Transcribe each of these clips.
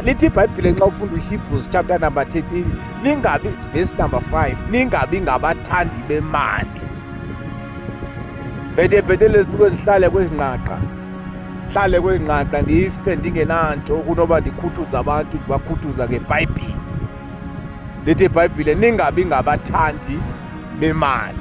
Lithi iBhayibhile nxa ufunda uHebrews chapter number 13, ningabi, verse number 5, ningabi ngabathandi bemali. Bhethe bhetele suke ndihlale kwezinqaqa, hlale kwezinqaqa ndife ndingenanto kunoba ndikhuthuza abantu, ndibakhuthuza ngeBhayibhile. Lithi iBhayibhile ningabi ngabathandi bemali.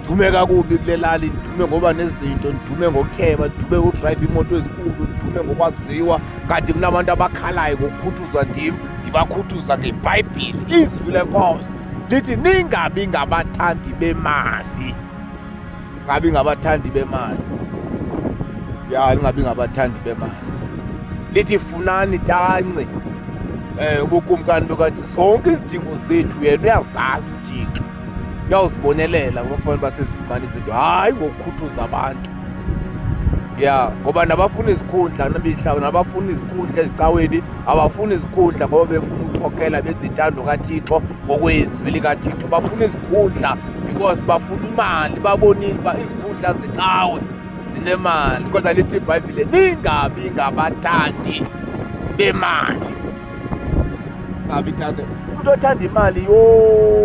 Ndume kakubi kule lali, ndume ngoba nezinto, ndume ngokutyeba, ndume ngokudrayiva iimoto ezinkulu, ndume ngokwaziwa, kanti kunabantu abakhalayo ngokukhuthuzwa ndim, ndibakhuthuza ngeBhayibhile. Izwi leNkosi lithi ningabi ngabathandi bemali, ngabi ngabathandi bemali, ya, ningabi ngabathandi bemali. Lithi funani tanci ubukumkani bukaThixo, zonke izidingo zethu yena uyazazi uThixo, uyawuzibonelela ngoba fanele uba sizifumane izinto, hayi ngokukhuthuza abantu. Ya, ngoba nabafuna izikhundla nabihla, nabafuna izikhundla ezicaweni, abafuni izikhundla ngoba befuna ukukhokhela benza intando kaThixo ngokwezwi likaThixo. Bafuna izikhundla because bafuna imali, babonile uba izikhundla zecawe zinemali. Kodwa lithi iBhayibhile ningabi ngabathandi bemali. Ngabi thanda umuntu othanda imali, yo,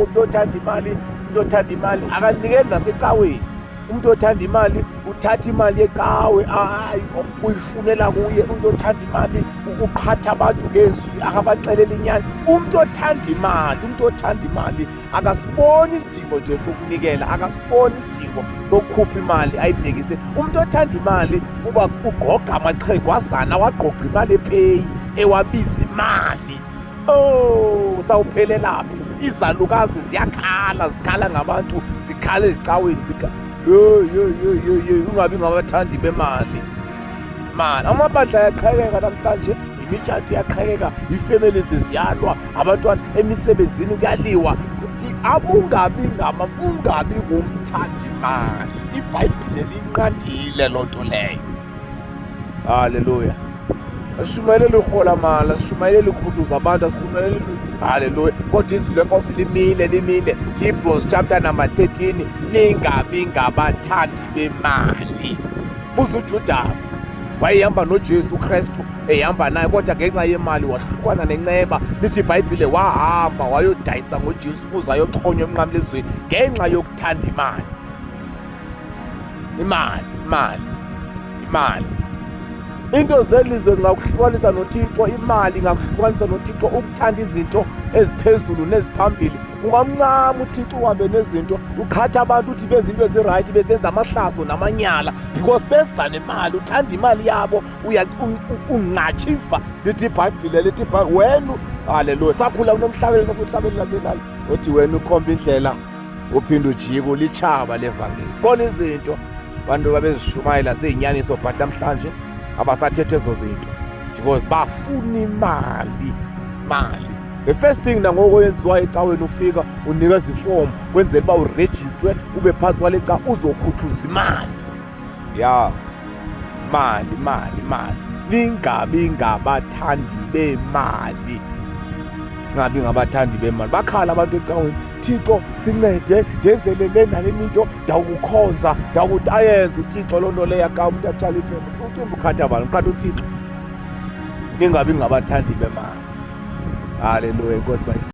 umuntu othanda imali, umuntu othanda imali akanikeli nasecaweni. Umuntu othanda imali uthatha imali yecawe, hayi, uyifunela kuye. Umuntu othanda imali uqhatha abantu ngezwi, akabaxelela inyani. Umuntu othanda imali, umuntu othanda imali akasiboni isidingo nje sokunikela, akasiboni isidingo sokukhupha imali ayibhekise. Umuntu othanda imali uba ugqoqa amaxhegwazana, awagqoqa imali epheyi, ewabiza imali. Oh, sawuphelelaphi? Izalukazi ziyakhala, zikhala ngabantu, zikhala ezicaweni, zikhala. Yo yo yo yo yo, ungabi ngabathandi bemali. Mali, amabandla ayaqhekeka namhlanje, imitshato iyaqhekeka, ii-families ziyalwa, abantwana emisebenzini kuyaliwa. Abungabi ngama, ungabi ngumthandi mali. IBhayibhile liyinqandile loo nto leyo. Haleluya. Asishumayeleli urhola mali, asishumayeleli ukhuduza abantu, asishumayeleli, haleluya. Kodwa izwi leNkosi limile, limile. Hebrews chapter number 13, ningabi ngabathandi bemali. Buza uJudas, wayehamba noJesu Kristu, ehamba naye, kodwa ngenxa yemali wahlukana nenceba. Lithi iBhayibhile wahamba wayodayisa ngoJesu ukuze ayoxhonywa emnqamlezweni ngenxa yokuthanda imali. Imali, imali, imali. Into zelizwe zingakuhlukanisa noThixo, imali ingakuhlukanisa noThixo, ukuthanda izinto eziphezulu neziphambili. Ungamncama uThixo uhambe nezinto, uqhatha abantu uthi benza into ezirayithi, besenza amahlazo namanyala because beza nemali, uthanda imali yabo, ungcatshiva. Lithi iBhayibhile, lithi iBhayibhile, wena, haleluya. Sakhula kunomhlabelo, sasuhlabelela kulelali, uthi wena ukhomba indlela, uphinde ujike ulitshaba levangeli. Khona izinto abantu babezishumayela ziyinyaniso, but namhlanje abasathethe ezo zinto because bafuna imali, mali. The first thing nangoko yenziwayo ecaweni, ufika unikeza ifomu kwenzela uba urejistwe ube phantsi kwale cawa, uzokhuthuza imali. Ya, mali, mali, mali. Ningabi ngabathandi bemali, ngabi ngabathandi bemali. Bakhala abantu ecaweni, Thixo sincede, ndenzele le nale into, ndawukukhonza, ndawukuthi ayenze uThixo loo nto leyo. Aka umntu atshala iphepha, ucimba uqhatha abantu, uqhatha uThixo. Ningabi ngabathandi bemali. Haleluya, Inkosi bayisi.